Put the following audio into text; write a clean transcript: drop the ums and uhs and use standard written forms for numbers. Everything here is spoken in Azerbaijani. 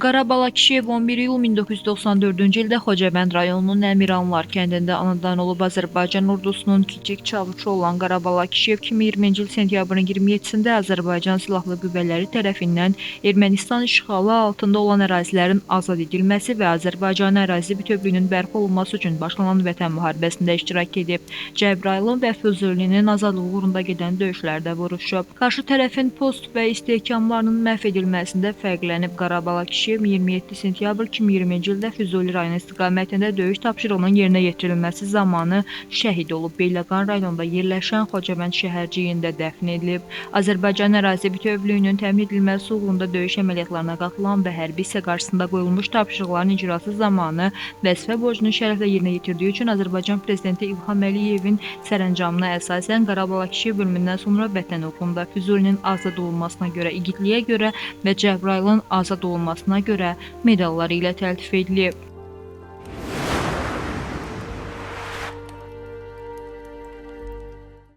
Qarabala Kişiyev 11 iyul 1994-cü ildə Xocavənd rayonunun Əmiranlar kəndində anadan olub. Azərbaycan ordusunun kiçik çavuşu olan Qarabala Kişiyev 2020-ci il sentyabrın 27-sində Azərbaycan Silahlı Qüvvələri tərəfindən Ermənistan işğalı altında olan ərazilərin azad edilməsi və Azərbaycan ərazi bütövlüyünün bərpa olunması üçün başlanan Vətən müharibəsində iştirak edib. Cəbrayılın və Füzulinin azadlığı uğrunda gedən döyüşlərdə vuruşub. Qarşı tərəfin post və istehkamlarının məhv edilməsində fərqlənib. Qarabala Kişiyev 27 sentyabr 2020-ci ildə Füzuli rayonu istiqamətində döyüş tapşırığının yerinə yetirilməsi zamanı şəhid olub. Beyləqan rayonunda yerləşən Xocavənd şəhərciyində dəfn edilib. Azərbaycan ərazi bütövlüyünün təmin edilməsi uğrunda döyüş əməliyyatlarına qatılan və hərbi hissə qarşısında qoyulmuş tapşırıqların icrası zamanı vəzifə borcunu şərəflə yerinə yetirdiyi üçün Azərbaycan Prezidenti İlham Əliyevin sərəncamına əsasən Qarabala Kişiyev ölümündən sonra Vətən uğrunda, Füzulinin azad olunmasına görə, igidliyə görə və Cəbrayılın azad olunmasına görə medalları ilə təltif edilib.